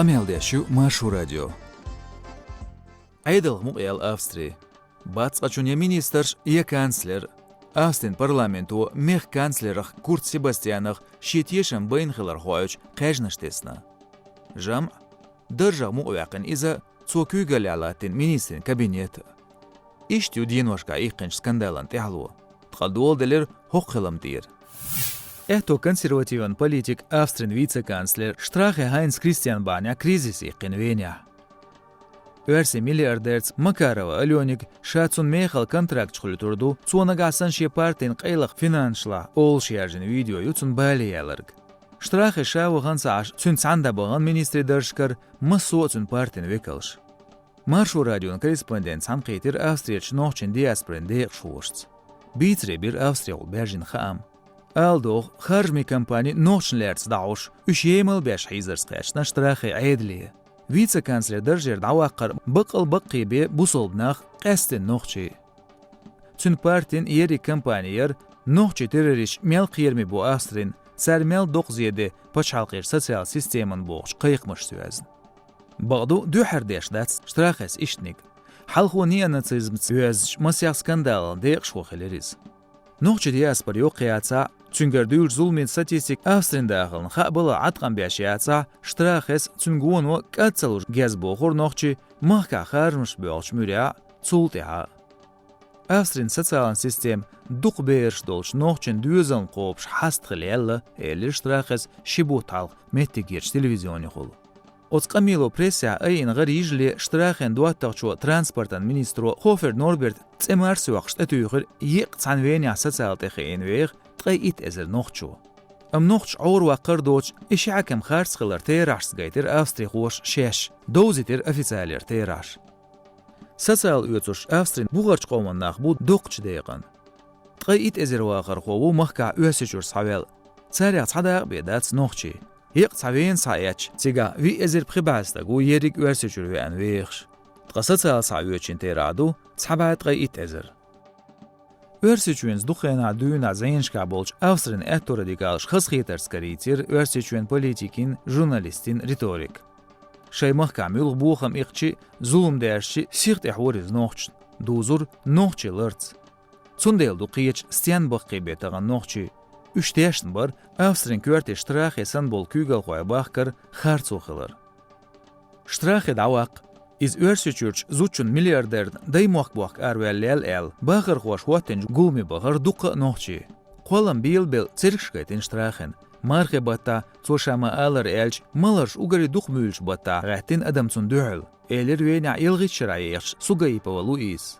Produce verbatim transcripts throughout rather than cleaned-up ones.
Къамел деш ю Маршо радио. Ӏедалх мукъаяьлла Австри. Бац цкъачунна я министраш, я канцлер. Австрин парламенто мехка канцлерах Курц Себастьянах шен тешам байна хилар хоуьйтуш кхаьжнаш тесна. ЖамӀ, даржах мукъаваьккхина иза, цо куьйгаллехь латтийна министрийн кабинет. Иштта ю деношкахь иккхинчу скандалан тӀаьхьало. Ткъа доладелира хӀокху хилам тӀера. Аьтто консервативан политик, Австрин вице-канцлер Штрахе Хайнц Кристиан бахьанехь кризис иккхина Венехь. Оьрсийн миллиардерца Макарова Алениг ша цунна мехала контракташ хуьлуьйтур ду, цо нагахь санна шен партин къайлаха финансашлахь олуш яьржина видео ю цунна бале яларг. Штрахе ша вахана ца Ӏаш, цуьнца цхьаьна дӀабахана министрийн даржашкара массо а цуьнан партин векалш. Маршо радион корреспондента цхьаьнакхийтира Австрерчу нохчийн диаспорин декъашхошца. Бийцаре бира Австрехула баьржина хаам. Ала догӀу, харжамийн кампани нохчашна лаьцна дӀахьош, уьш емал беш хьийзарца кхаьчна Штрахе Ӏедале. Вице-канцлер даржера дӀаваккхар баккъал баккхийбе бусалба нах, къаьсттина нохчий. Цуьнан партин ерриг кампани яра, нохчийн террористаш мел кхераме бу Австрина, цара мел доккха зе де пачхьалкхерчу социал системана бохучу кхайкхамаш соьзна. Бакъду, дуьххьара деш дац Штрахес ишттаниг. Хьалхо неонацизмца йоьзначу масех скандалан декъашхо хилира иза. Нохчийн диаспора йоккха яцахь, цуьнгара дуьйлучу зуламийн статистика Австрин дахарна хаа баларна Ӏаткъам беш яцахь, Штрахес, цуьнан гоно кӀад ца луш гезбохура нохчий махкахь харжамаш боьлхучу муьрехь а, цул тӀаьхьа а. Австрин социалан система дукха бераш долчу нохчийн доьзална кхобуш хьаста хила яьлла, элира Штрахес ши бутт хьалха меттигерчу телевизионехула. Оцу къамело прессехь айина гӀара йижале Штрахен доттагӀчо, транспортан министро Хофер Норберт цӀе марсоьккхуш тӀетуьйхира еккъа цхьана Венехь социал тӀе хиъна веха ткъе итт эзар нохчо. Амма нохчаша Ӏорваккхар а доцуш, и ши хьаькам харц хилар терахьашца гайтира австрихоша шаьш, довзийтира официалера терахьаш. Социал оьцуш Австрин бухарчу къоман нах бу доккхачу декъана. Ткъе итт эзар вахархо ву махкахь Оьрсийчуьра схьаваьлла. Царех цхьа дакъа бен дац нохчий. Еккъа цхьа Вена схьаэцча, цигахь виъ эзар пхи бӀе стаг ву ерриг Оьрсийчуьра веана вехаш. Ткъа социал схьаоьцучийн терахь ду цхьа бӀе ткъе итт эзар. Оьрсийчоьнца дукха хенахь дуьйна зӀенашкахь болчу Австрин аьтто радикалаш хазахетарца карийцира Оьрсийчоьнан политикин, журналистин риторика. Шайн махкахь муьлха бохам иккхича а, зулам даьржича а, сиха тӀехьора иза нохчашна, дузура нохчий ларца. Цундела ду кхечу стенна баккхийбе тахана нохчий. Уьш тешна бара Австрин коьрте Штрахе санна болу куьйгалхой бахкар харцо хилар. Штрахе дӀаваккха, иза Оьрсийчуьрчу зудчун миллиардерна даймохк бохка араваьлла лел аьлла, бахархоша хӀоттийначу гуламе бахара дуккха а нохчий. Кхоллам белабелла цергаш гайтина Штрахен. Мархи баттахь, цо ша ма-аллара аьлча, маларш уггаре дукха буьйлучу баттахь гӀаьттина адам цунна дуьхьал, элира Венехь ялхитта шарахь ехачу Сугаипова Луизас.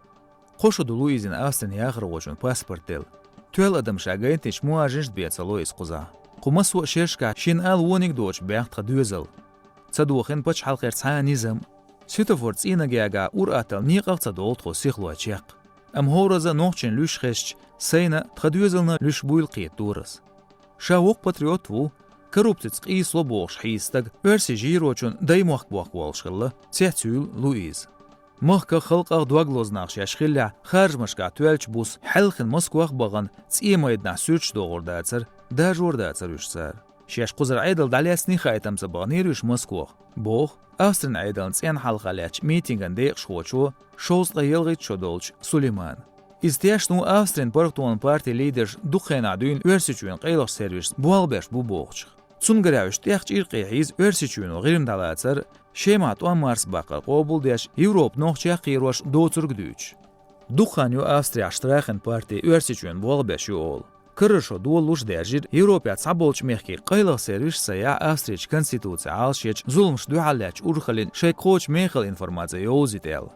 Кхо шо ду Луизина Австрин яхархочун паспорт делла. Тоьлла адам ша гайтинчу муажаршна бен ца ло иза кхузахь. Кху массо а шерашкахь шена ала вониг доцуш баьхна тхан доьзал. Ца дохийна пачхьалкхера цхьа а низам. Светофор цӀийнан гегахь ур-атталла некъах а ца долу тхо сихлой чекх. Амма хӀоразза нохчийн луьш хезча, сайна, тхан доьзална луьш буйла кхетадора ас. Ша воккха патриот ву, коррупцица къийсало бохуш хьийза стаг Оьрсийн жийрочун даймохк бохка воллуш хилла, цецвуьйлу Луиза. Махках, халкъах дог лозу нах шаьш хиллехь, харжамашкахь тоьллачу буса хьаьлхина Москвах а бахана, цӀен майданахь суьрташ дохур дацара, дажор дацара уьш цара. Шаьш кхузара Ӏедал дӀалецний хаийтам ца баханера уьш Москвах, боху Австрин Ӏедална цӀенна хьалха лаьттачу митинган декъашхочо, шовзткъе ялхитта шо долчу Сулеймана. Иза тешна ву Австрин паргӀатонан партин лидерш дукха хенахь дуьйна Оьрсийчоьнан къайлахчу сервисашца болх беш бу бохучух. Цунна гара уьш тӀех чӀиркхе хьийза Оьрсийчоьно ГӀирма дӀалацар, Шемахь тӀом марсабаккхар къобалдеш, Европан нохчех кхерош доцург а дуьйцуш. Дукха хан ю Австрехь Штрахен парти Оьрсийчоьнна болх беш ю олу. Карара шо долалуш даьржира Европехь цхьаболчу мехкийн къайлаха сервисаш саяхь Австрерчу конституци Ӏалашъечу зуламашна дуьхьал лаьттачу урхаллина шайн кхочу мехала информаци йовзийта аьлла.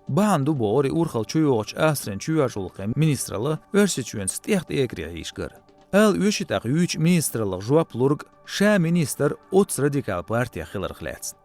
Бахьана ду бохура и урхалла чуйохучу Австрин чоьхьарчу гӀуллакхийн министралла Оьрсийчоьнца тӀех тӀекаре хьийшкара. Ала оьший тӀаккха юьйчу министраллах жоп лург ша министр оццу радикал партех хиларх лаьцна.